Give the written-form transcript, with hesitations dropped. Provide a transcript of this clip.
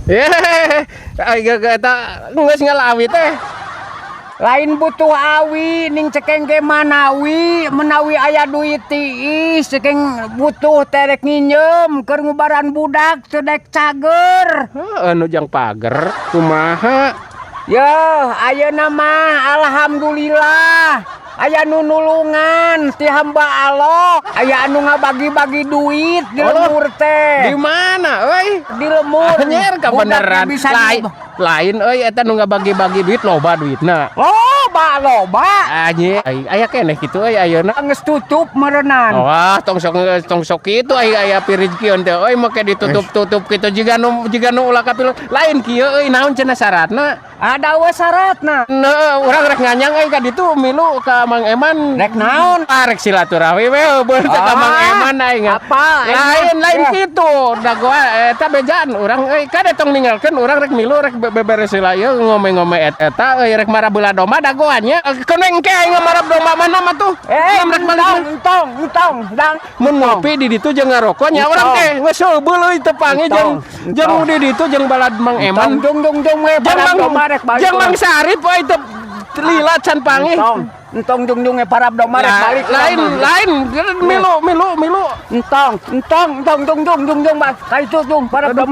Eh, ai eta geus ngala awi teh. Lain butuh awi, ning cekeng ge manawi, menawi aya duit tiis, cekeng butuh teh rek nginjem keur ngubaran budak teu dek cager. Heuh, nu jang pager kumaha? Yo, ayeuna mah alhamdulillah aya nu nulungan ti hamba Allah, aya anu ngabagi-bagi duit di Oh, lembur teh. Di mana euy? Di lembur. Anjir, kebeneran. Budak bisa Lain lain euy, eta nu ngabagi-bagi duit loba duitna. Loba loba. Anjir, aya keneh kitu euy ayeuna. Geus tutup meureunan. Wah, tong sok kitu, aya aya pirizkieun teh euy, make ditutup-tutup kitu jiga nu ulah kapil lain kieu euy, naon cenah syaratna? Ada we syaratna. Nah, urang rek nganyang euy ka ditu, milu ka Mang Eman. Rek naon? Ah, rek silaturahmi we heubeul teh ka Mang Ah, Eman aing. apa, aing Lain mah? Lain Ya. kitu. Da gua eta bejaan urang euy, kade tong ninggalkeun urang, rek milu, rek beberes heula ieu ngome-ngome eta euy, rek marab beula domba dagoan nya. Keun engke aing marab domba mana mah tuh. Eh, Rek balik. Entong, entong, entong, dang. Mun ngopi di ditu jeung ngarokok nya urang teh geus heubeul euy teu panggih jeung Entong, jeung entong. di ditu jeung balad Mang Eman. Entong, jung jung jung we Jeung parab Mang domba rek balik. Jeung Mang Sarip euy, teu lila can panggih. Entong, entong jung jung we parab domba rek balik. Lain lain milu milu milu. Entong, entong, entong, jung jung jung jung bang. Ka itu jung parab domba.